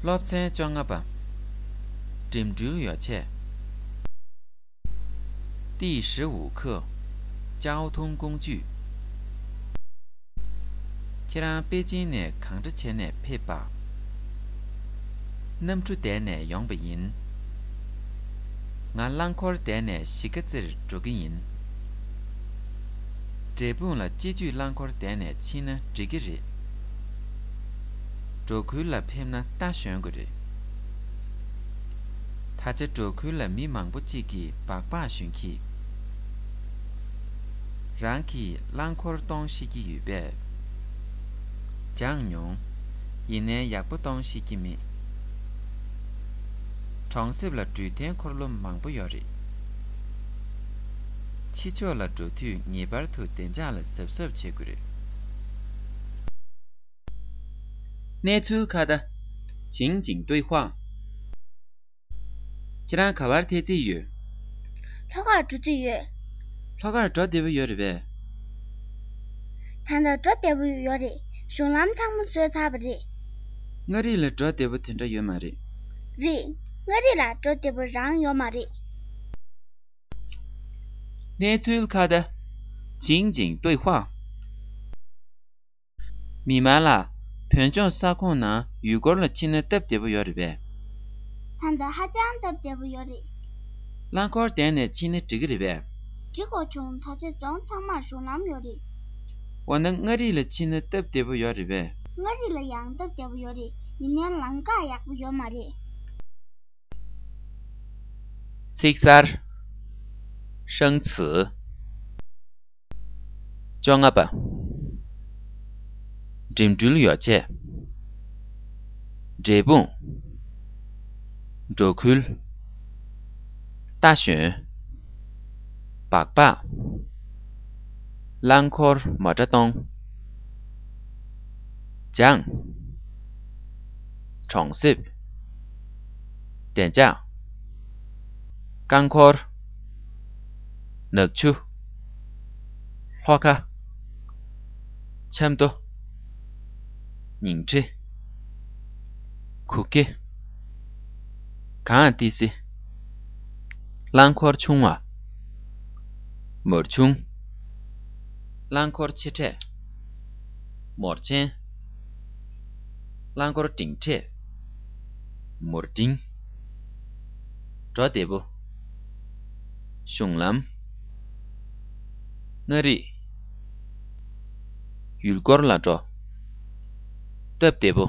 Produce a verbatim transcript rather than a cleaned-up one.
སློབ་ཚན་བཅོ་ལྔ་པ། འགྲིམ་འགྲུལ་ཡོ་བྱད། 第十五课，交通工具。ཁྱེད་རང་པེ་ཅིང་ནས་གང་འདྲ་བྱས་ནས་ཕེབས་པ། གནམ་གྲུ་བསྡད་ནས་ཡོང་པ་ཡིན། ང་རླངས་འཁོར་བསྡད་ནས་གཞིས་ཀ་རྩེར་འགྲོ་གི་ཡིན། འབྲས་སྤུངས་ལ་སྤྱི་སྤྱོད་རླངས་འཁོར་བསྡད་ནས་ཕྱིན་ན་འགྲིག་གི་རེད། འབྲོག་ཁུལ་ལ་ཕེབས་ན་རྟ་ཞོན་དགོས་རེད། ད་ཆ་འབྲོག་ཁུལ་ལ་མི་མང་པོ་གཅིག་གིས་སྦག་སྦག་ཞོན་གྱིས། རང་གིས་རླངས་འཁོར་གཏོང་ཤེས་ཀྱི་ཡོད་པས། སྦྱངས་མྱོང་། ཡིན་ནའི་ཡག་པོ་གཏོང་ཤེས་ཀྱི་མེད། གྲོང་གསེབ་ལ་འགྲུལ་འཐེན་འཁོར་ལོ་མང་པོ་ཡོད་རེད། ཕྱི་ཕྱོགས་ལ་འགྲོ་དུས་ངེས་པར་དུ་བདེ་འཇགས་ལ་གཟབ་གཟབ་བྱེད་དགོས་རེད། གནས་ཚུལ་ཁ་བརྡ། 情景对话。 ཁྱེད་རང་ག་པར་ཐད་རྩིས་ཡོད། ལྷོ་ཁར་འགྲོ་རྩིས་ཡོད། ལྷོ་ཁར་འགྲོ་བདེ་པོ་ཡོད་རེད་པས། ད་ལྟ་འགྲོ་བདེ་པོ་ཡོད་རེད། གཞུང་ལམ་ཚང་མ་བཟོས་ཚར་བ་རེད། མངའ་རིས་ལ་འགྲོ་བདེ་པོ་དེ་འདྲ་ཡོད་མ་རེད། རེད། མངའ་རིས་ལ་འགྲོ་བདེ་པོ་རང་ཡོད་མ་རེད། གནས་ཚུལ་ཁ་བརྡ། 情景对话。 མི་མང་ལགས། བོད་ལྗོངས་ས་ཁོངས་ནང་ཡུལ་སྐོར་ལ་ཕྱིན་ན་སྟབས་བདེ་པོ་ཡོད་རེད་པས། ད་ལྟ་ཧ་ཅང་སྟབས་བདེ་པོ་ཡོད་རེད། རླངས་འཁོར་བསྡད་ནས་ཕྱིན་ན་འགྲིག་གི་རེད་པས། འགྲིག་གོ་བྱུང་། ད་ཆ་རྫོང་ཚང་མར་གཞུང་ལམ་ཡོད་རེད། འོ་ན་མངའ་རིས་ལ་ཕྱིན་ན་སྟབས་བདེ་པོ་ཡོད་རེད་པས། མངའ་རིས་ལ་ཡང་སྟབས་བདེ་པོ་ཡོད་རེད། ཡིན་ནའི་ལམ་ཁ་ཡག་པོ་ཡོད་མ་རེད། ཚིག་གསར། 生词。 བཅོ་ལྔ་པ། འགྲིམ་འགྲུལ་ཡོ་བྱད། འབྲས་སྤུངས། འབྲོག་ཁུལ། རྟ་ཞོན། སྦག་སྦག་རླངས་འཁོར་མོ་ཊ་གཏོང་། སྦྱངས། གྲོང་གསེབ། བདེ་འཇགས། རྐང་འཁོར། ནག་ཆུ། ལྷོ་ཁ། ཆབ་མདོ། ཉིང་ཁྲི། གུ་གེ། གངས་ཏི་སེ། རླངས་འཁོར་ཆུང་བ། མོར་ཆུང་། རླངས་འཁོར་ཆེ་གྲས། མོར་ཆེན། རླངས་འཁོར་འབྲིང་གྲས། མོར་འབྲིང་། འགྲོ་བདེ་པོ། གཞུང་ལམ། མངའ་རིས། ཡུལ་སྐོར་ལ་འགྲོ། སྟབས་བདེ་པོ།